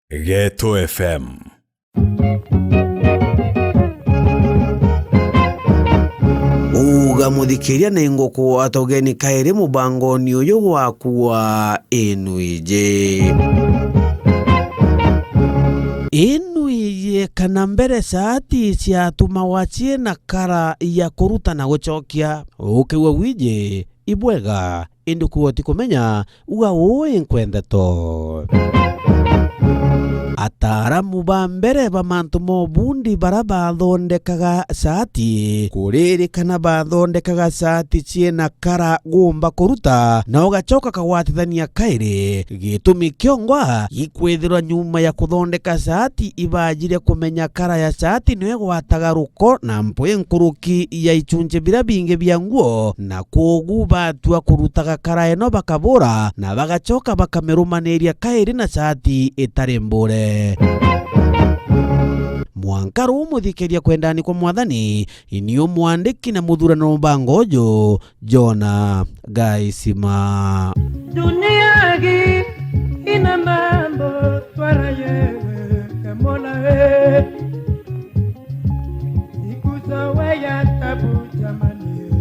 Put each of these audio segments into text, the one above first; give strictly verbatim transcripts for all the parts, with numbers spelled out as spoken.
Geto F M. Uga muthikiria ni nguku atogeni kairi mubangoni uyu gwaku wa Inuiji. Inuiji kana mbere saati ciatumagwa ciina kara ya kuruta na gucokia. Ukiwa wiji ibwega, indi kuo ti kumenya, uga uu inkwenda to. Ataaramu ba mbere ba mantu ma ubundi bara bathondekaga saati, kuririkana bathondekaga saati ciina kara gumba kuruta, na ugacoka kagwatithania kairi. Gitumi kiongwa gikwithirwa nyuma ya kuthondeka saati ibajire kumenya kara ya saati niyo igwataga ruko na mpwi nkuruki ya ichunchi bira bingi bia nguo, na kwogu batua kurutaga kara ino bakabura, na bagacoka bakamirumaniria kairi na saati itari mbure. Mwanka ruu muthikiria kwendani kwa Mwathani, inio mwandiki na muthurano mubango uju, Jona Gaisima. Dunia hii ina mambo twara yeweke Mola, eh. Sikuzoea tabu jamani, eh.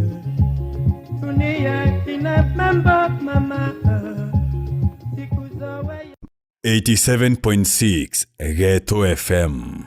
Dunia ina mambo mama, eh. Sikuzoea. Eighty-seven point six Geto F M.